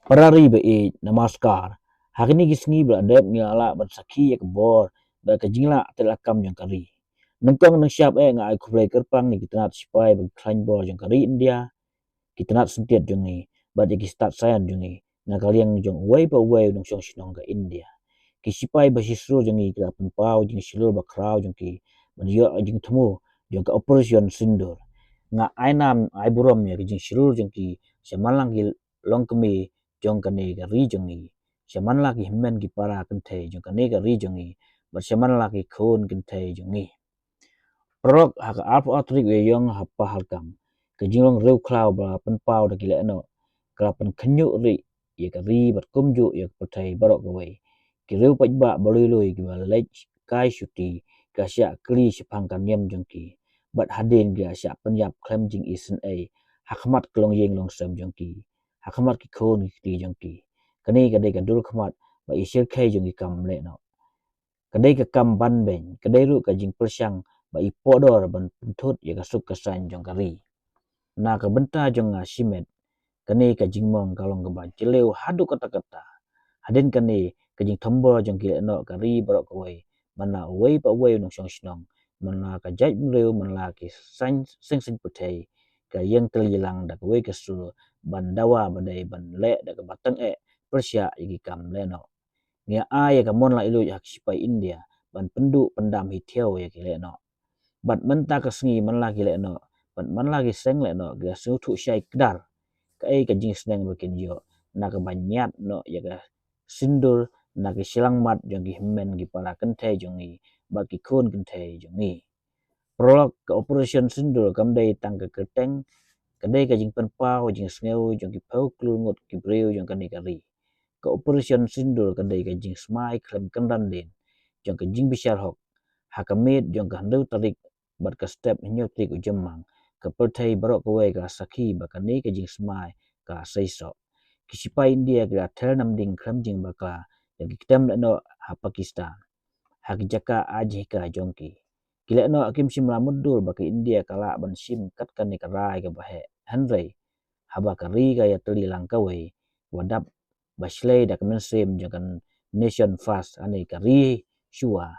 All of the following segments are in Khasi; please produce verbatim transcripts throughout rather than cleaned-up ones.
Para ri ba ïeit, namaskar. Ha kine ki sngi ba la dep ngi la lah ban sakhi ïa ka bor bad ka jinglah tyrwa kam jong ka ri. Nyngkong nyngshap eh nga ai khublei kyrpang ïa ki tnat sipai bad ki khlaiñ bor jong ka ri India, ki tnat symtiat jong ngi bad ïa ki stad saian jong ngi na ka liang jong uwei pa uwei u nongshong shnong ka India. Ki sipai ba shisha jong ngi ki la pynpaw jingshlur bakhraw jong ki ban ïoh jingthmu jong ka Operation Sindoor. Nga ai nam ai burom ïa ka jingshlur jong ki sha man la ki longkmie jong kane ka ri jong ngi, sha man la ki hynmen ki para kynthei jong kane ka ri jong ngi bad sha man la ki khun kynthei jong ngi. Paralok, ha ka arphew tarik u Ïaïong ha Pahalgam, ka jinglong riewkhlaw ba la pynpaw da ki lehnoh ka la pynkhynñiuh rieh ïa ka ri bad kumjuh ïa ka pyrthei baroh kawei. Ki riew paidbah ba lui lui kiba leit kai shuti ki la shah kylli shaphang ka niam jong ki bad hadien ki la shah pynïap khlem jingisynei ha khmat ka longïing longsem jong ki, ha khmat ki khun ki kti jong ki. Kane ka dei ka dur khmat ba i shyrkhei jong ki kam lehnoh. Ka dei ka kam banbeiñ, ka dei ruh ka jingpyrshang ba i pohdor ban pynthut ïa ka suk ka saiñ jong ka ri. Na ka bynta jong nga shimet, kane ka jingmong ka long kaba jylliew haduh katta katta. Hadien kane, ka jingthombor jong ki lehnoh ka ri baroh kawei, man la uwei pa uwei u nongshong shnong, man la ka jaitbynriew, man la ki saiñ seng saiñ pyrthei, ka ïeng tylli lang da kawei ka sur ban dawa ba dei ban leh da kaba tyngeh pyrshah ïa ki kam lehnoh. Ngi ai ïa ka mon la iluid ha ki sipai India ban pynduh pyndam hi thiaw ïa ki lehnoh. Bad mynta ka sngi man la ki lehnoh bad man la ki seng lehnoh ki la sngewthuh shai kdar kaei ka jingsneng ba kin ïoh na kaba ñiad noh ïa ka sindur na ki shyllangmat jong ki hynmen ki para kynthei jong ngi bad ki khun kynthei jong ngi. Paralok, ka Operation Sindoor kam dei tang ka kyrteng, ka dei ka jingpynpaw jingsngew jong ki phew klur ngut ki briew jong kane ka ri. Ka Operation Sindoor ka dei ka jingsmai khlem kynran dien jong ka jingbishar hok ha ka miet jong ka hynriew tarik bad ka step hynñiew tarik u Jymmang, ka pyrthei baroh kawei ka sakhi ba kane ka jingsmai ka seisoh. Ki sipai India ki la ther namding khlem jingbakla ïa ki ktem lehnoh ha Pakistan ha ki jaka ai jinghikai jong ki. Ki lehnoh kim shym la mutdur ba ka India ka lah ban shim kat kane ka rai kaba heh. Hynrei haba ka ri ka ïatylli lang kawei, ba dap ba shlei da ka mynsiem jong ka nation first, lane ka ri shuwa,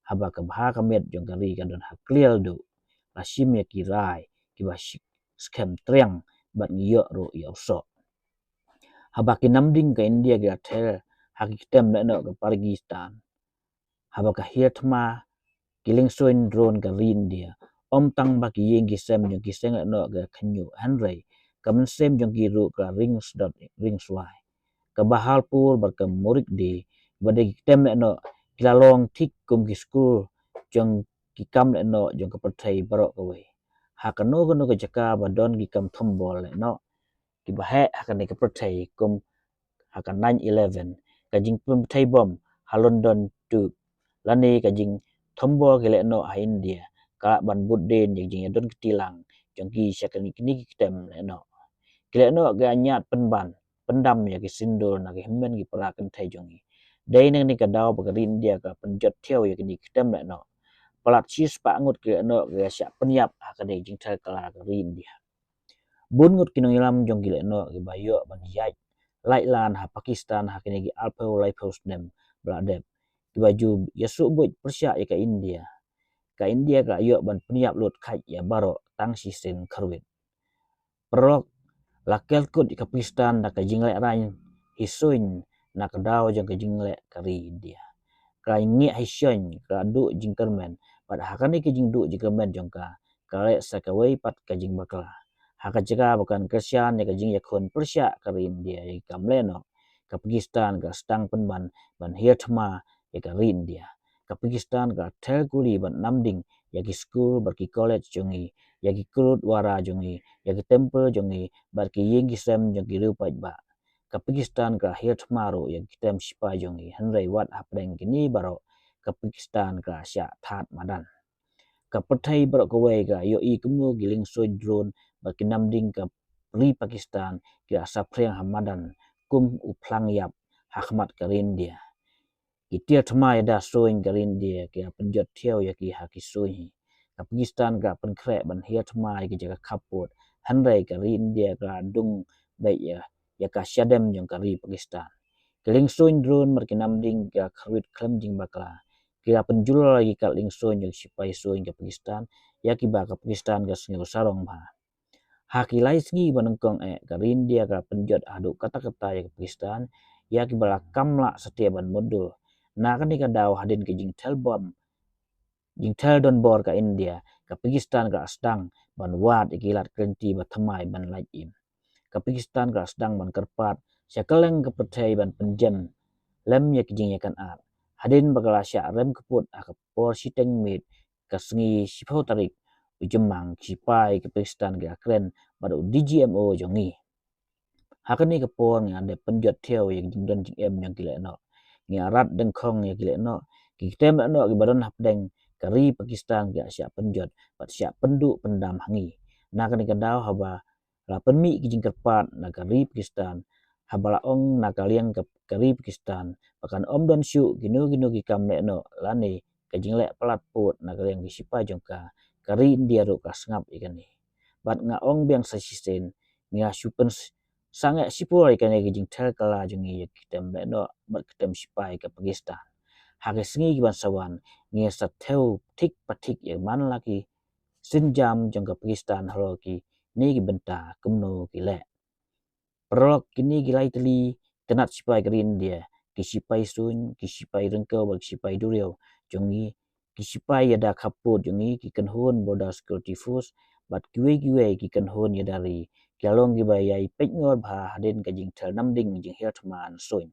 haba ka bha ka miat jong ka ri ka don ha kliar duh, la shim ïa ki rai kiba skhem triang bad ngi ïoh ruh ïa u soh. Haba ki namding ka India ki la ther ha ki ktem lehnoh ka Pakistan, haba ka hiar thma ki liengsuiñ drone ka ri India, ym tang ba ki ïing ki sem jong ki seng lehnoh ki la khynñiuh, hynrei ka mynsiem jong ki ruh ka la ring sdot ring swai. Ka Bahawalpur bad ka Murrikuddy, ba dei ki ktem lehnoh, ki la long thik kum ki skur jong ki kam lehnoh jong ka pyrthei baroh kawei. Ha kano kano ka jaka ba don ki kam thombor lehnoh kiba heh ha kane ka pyrthei, kum ha ka nine eleven, ka jingpynpyrthei bom ha London Tube, lane ka jingthombor ki lehnoh ha India, ka lah ban bud dien ïa ka jingïadon kti lang jong ki sha kine ki ktem lehnoh. Ki lehnoh ki la ñiad pynban pyndam ïa ki sindur na ki hynmen ki para kynthei jong ngi. Dei na kane ka daw ba ka ri India ka pynjot thiaw ïa kine ki ktem lehnoh. Palat shispah ngut ki lehnoh ki la shah pynïap ha kane ka jingther kylla ka ri India. Bun ngut ki nongïalam jong ki lehnoh kiba ïoh ban ïaid lait lan ha Pakistan ha kine ki arphew laiphew snem ba la dep, kiba ju ïasuh buit pyrshah ïa ka India. Ka India ka la ïoh ban pynïap lut kheit ïa baroh tang shisien kyrwit. Paralok, la kyllon kut ïa ka Pakistan da ka jinglehrain hi suiñ na ka daw jong ka jingleh ka ri India. Ka la ngiah hi suiñ, ka la duh jingkyrmen, bad ha kane ka jingduh jingkyrmen jong ka, ka leh sa kawei pat ka jingbakla. Ha ka jaka ba kan kyrshan ïa ka jingïakhun pyrshah ka ri India ïa ki kam lehnoh, ka Pakistan ka la sdang pynban ban hiar thma ïa ka ri India. Ka Pakistan ka la ther kuli bad namding ïa ki skul bad ki college jong ngi, ïa ki gurudwara jong ngi, ïa ki temple jong ngi, bad ki ïing ki sem jong ki riew paidbah. Ka Pakistan ka la hiar thma ruh ïa ki ktem sipai jong ngi, hynrei wat hapdeng kine baroh, ka Pakistan ka la shah thad madan. Ka pyrthei baroh kawei ka la ïohi kumno ki liengsuiñ drone bad ki namding ka ri Pakistan ki la saphriang ha madan kum u phlang ïap ha khmat ka ri India. Ki tiar thma ïada suiñ ka ri India ki la pynjot thiaw ïa ki ha ki suiñ hi. Ka Pakistan ka la pynkhreh ban hiar thma ïa ki jaka khappud, hynrei ka ri India ka la dung beit ïa ïa ka shadem jong ka ri Pakistan. Ki liengsuiñ drone bad ki namding ki la kyrwit khlem jingbakla. Ki la pynjulor ïa ki kar liengsuiñ jong ki sipai suiñ ka Pakistan, ïa kiba ka Pakistan ka sngew sarong bha. Ha ki lai sngi ba nyngkong eh, ka ri India ka la pynjot haduh katta katta ïa ka Pakistan, ïa kiba la kam lah satia ban mutdur. Na kane ka daw, hadien ka jingthel bom, jingthel donbor ka India, ka Pakistan ka la sdang ban wad ïa ki lad kylliang ba thymmai ban lait im. Ka Pakistan ka la sdang ban kyrpad sha kylleng ka pyrthei ban pynjem lem ïa ki jingïakynad. Hadien ba ka la shah rem kput ha ka por shiteng miet ka sngi shiphew tarik u Jymmang, ki sipai ka Pakistan ki la kren bad u D G M O jong ngi. Ha kane ka por ngi la dep pynjot thew ïa ki jingdon jingem jong ki lehnoh. Ngi la rat dyngkhong ïa ki lehnoh, ki kyntem lehnoh kiba don hapdeng ka ri Pakistan ki la shah pynjot bad shah pynduh pyndam ha ngi. Na kane ka daw, haba la pynmih ki jingkyrpad na ka ri Pakistan, haba la ong na ka liang ka, ka ri Pakistan ba kan ym don shuh kino kino ki kam lehnoh lane ka jingleh palat pud na ka liang ki sipai jong ka, ka ri India ruh ka sngap ïa kane. Bad nga ong biang sa shisien, ngi la shu pynsangeh shipor ïa kane ka jingthel kylla jong ngi ïa ki kyntem lehnoh bad kyntem sipai ka Pakistan. Ha ki sngi kiban sa wan, ngi sa thew thik pa thik ïa man la ki sienjam jong ka Pakistan halor kine ki bynta kumno ki leh. Paralok, kine ki lai tylli tnat sipai ka ri India, ki sipai suiñ, ki sipai ryngkew bad ki sipai duriaw jong ngi, ki sipai ïada khappud jong ngi, ki kynhun Border Security Force bad kiwei kiwei ki kynhun ïada ri, ki la long kiba ïai peitngor bha hadien ka jingthel namding jinghiar thma suiñ.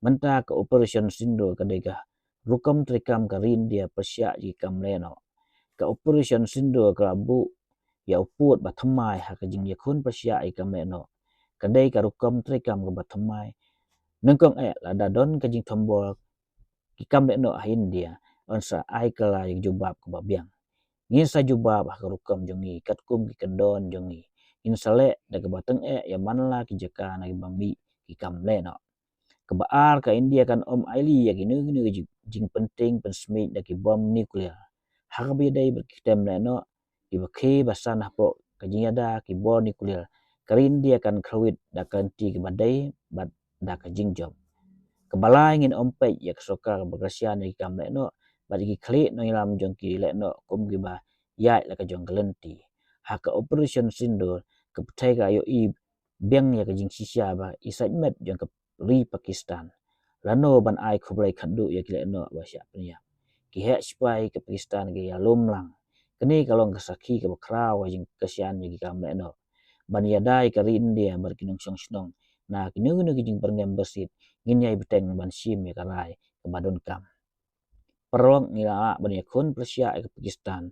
Mynta ka Operation Sindoor ka dei ka rukom treikam ka ri India pyrshah ïa ki kam lehnoh. Ka Operation Sindoor ka la buh ïa u pud ba thymmai ha ka jingïakhun pyrshah ïa ki kam lehnoh. Ka dei ka rukom treikam kaba thymmai. Nyngkong eh, lada don ka jingthombor ki kam lehnoh ha India, yn sa ai kylla ïa ka jubab kaba biang. Ngin sa jubab ha ka rukom jong ngi katkum ki kyndon jong ngi. Ngin sa leh da kaba tyngeh ïa man la ki jaka na kiba mih ki kam lehnoh. Kaba ar, ka India kan ym ailad ïa kino kino ki jing, jingpynting pynsmit da ki bom nuclear. Ha kaba ïadei bad ki kyntem lehnoh kiba khie ba san hapoh ka jingïada ki bor nuclear, ka ri India kan kyrwit da ka lynti kaba dei bad da ka jingjop. Kaba lai, ngin ym peit ïa ka sorkar kaba kyrshan ïa ki kam lehnoh bad ïa ki khlieh nongïalam jong ki lehnoh kum kiba ïaid la ka jong ka lynti. Ha ka Operation Sindoor, ka pyrthei ka la ïohi biang ïa ka jingshisha ba i sait met jong ka ri Pakistan. Lano ban ai khublei khadduh ïa ki lehnoh ba shah pynïap. Ki heh sipai ka Pakistan ki ïalum lang. Kane ka long ka sakhi kaba khraw ka jingkyrshan ïa ki kam lehnoh. Ban ïada ïa ka ri India bad ki nongshong shnong na kino kino ki jingpyrngem basiat, ngin ïai bteng ban shim ïa ka rai kaba donkam. Paralok, ngi la lah ban ïakhun pyrshah ïa ka Pakistan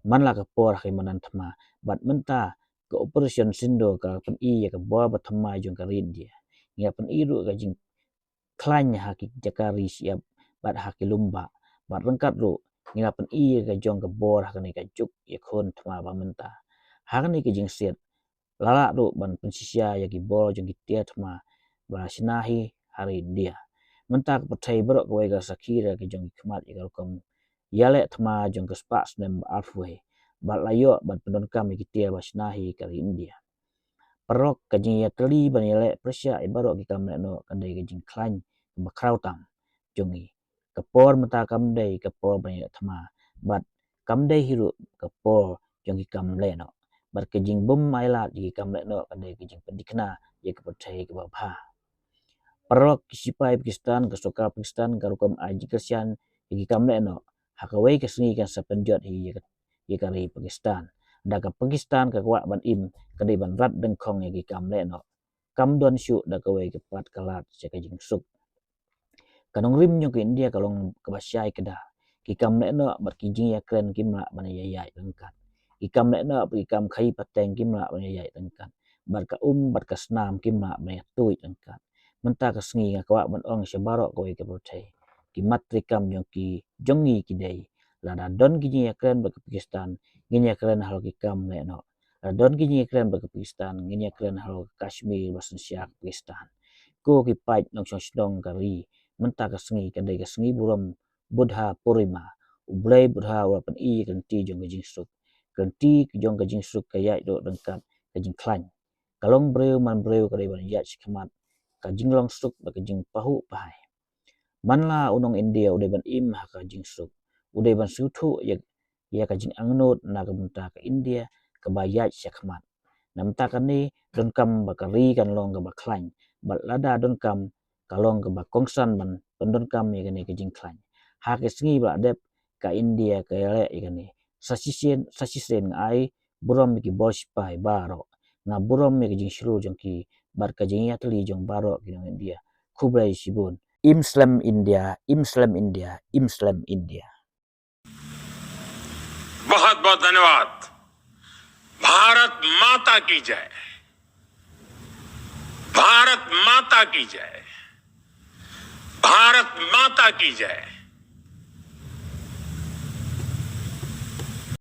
man la ka por ha ki madan thma, bad mynta ka Operation Sindoor ka la pyni ïa ka bor ba thymmai jong ka ri India. Ngi la pyni ruh ka jingkhlaiñ ha ki jaka ri shyiap bad ha ki lum bah, bad ryngkat ruh ngi la pyni ïa ka jong ka bor ha kane ka juk ïakhun thma ba mynta. Ha kane ka jingsiat, la lah ruh ban pynshisha ïa ki bor jong ki tiar thma ba la shna hi ha ri India. Mynta ka pyrthei baroh kawei ka la sakhi da ka jong ki khmat ïa ka rukom ïaleh thma jong ka spah snem ba arphew wei, bad la ïoh ban pyndonkam ïa ki tiar ba shna hi ka ri India. Paralok, ka jingïatylli ban ïaleh pyrshah ïa baroh ki kam lehnoh ka dei ka jingkhlaiñ kaba khraw tam jong ngi. Ka por mynta kam dei ka por ban ïaleh thma, bad kam dei hi ruh ka por jong ki kam lehnoh. Bad ka jingbym ailad ïa ki kam lehnoh ka dei ka jingpyntikna ïa ka pyrthei kaba bha. Paralok, ki sipai Pakistan, ka sorkar Pakistan ka rukom ai jingkyrshan ïa ki kam lehnoh ha kawei ka sngi kan sa pynjot hi ïa ka, ïa ka ri Pakistan. Da ka Pakistan ka kwah ban im, ka dei ban rat dyngkhong ïa ki kam lehnoh. Kam don shuh da kawei ka pat ka lad sha ka jingsuk. Ka nongrim jong ka India ka long kaba shai kdar. Ki kam lehnoh bad ki jingïakren kim lah ban ïaïaid ryngkat. Ki kam lehnoh bad ki kam khaïi pateng kim lah ban ïaïaid ryngkat. Bad ka um bad ka snam kim lah ban ïatuid ryngkat. Mynta ka sngi nga kwah ban ong sha baroh kawei ka pyrthei, ki mat treikam jong ki, jong ngi ki dei, lada don ki jingïakren bad ka Pakistan, ngin ïakren halor ki kam lehnoh. Lada don ki jingïakren bad ka Pakistan, ngin ïakren halor ka Kashmir ba synshar ka Pakistan. Ko ki paid nongshong shnong ka ri, mynta ka sngi ka dei ka sngi burom Buddha Purnima. U Blei Buddha u la pyni ïa ka lynti jong ka jingsuk. Ka lynti jong ka jingsuk ka ïaid ruh ryngkat ka jingkhlaiñ. Ka long briew man briew ka dei ban ïaid shakhmat ka jinglong suk bad ka jingpahuh pahai. Man la u nong India u dei ban im ha ka jingsuk, u dei ban sngewthuh ïa, ïa ka jingangnud na ka bynta ka India kaba ïaid shakhmat. Na bynta kane donkam ba ka ri kan long kaba khlaiñ, bad lada donkam ka long kaba kongsan ban, ban donkam ïa kane ka jingkhlaiñ. Ha ka sngi ba la dep ka India ka ïaleh ïa kane. Sa shisien, sa shisien nga ai burom ïa ki bor sipai baroh. Nga burom ïa ka jingshlur jong ki bad ka jingïatylli jong baroh ki nong India. Khublei shibun. Im slem India, im slem India, im slem India. बहुत बहुत धन्यवाद। भारत माता की जय। भारत माता की जय। भारत माता की जय।